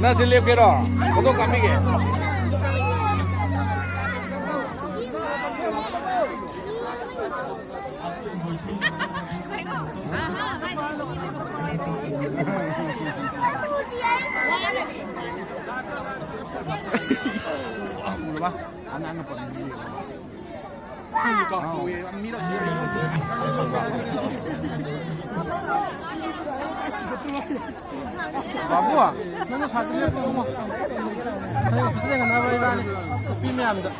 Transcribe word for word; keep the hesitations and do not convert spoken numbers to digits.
ꯅꯪ ꯁꯤ ꯂꯦꯞꯀꯦꯔꯣ? ꯐꯣꯇꯣ ꯀꯥꯞꯄꯤꯒꯦ꯫ ꯎꯔꯕ? ꯑꯉꯥꯡꯅ ꯄꯥꯝꯕꯤ꯫ ꯕꯥꯕꯨ, ꯅꯪꯅ ꯁꯥꯏꯠꯇ ꯂꯦꯞꯄꯣ, ꯏꯕꯨꯡꯉꯣ꯫ ꯍꯌꯦꯡ ꯑꯣꯐꯤꯁꯇ ꯌꯦꯡꯍꯟꯅꯕ ꯏꯕꯥꯅꯤ, ꯅꯨꯄꯤ ꯃꯌꯥꯝꯗ꯫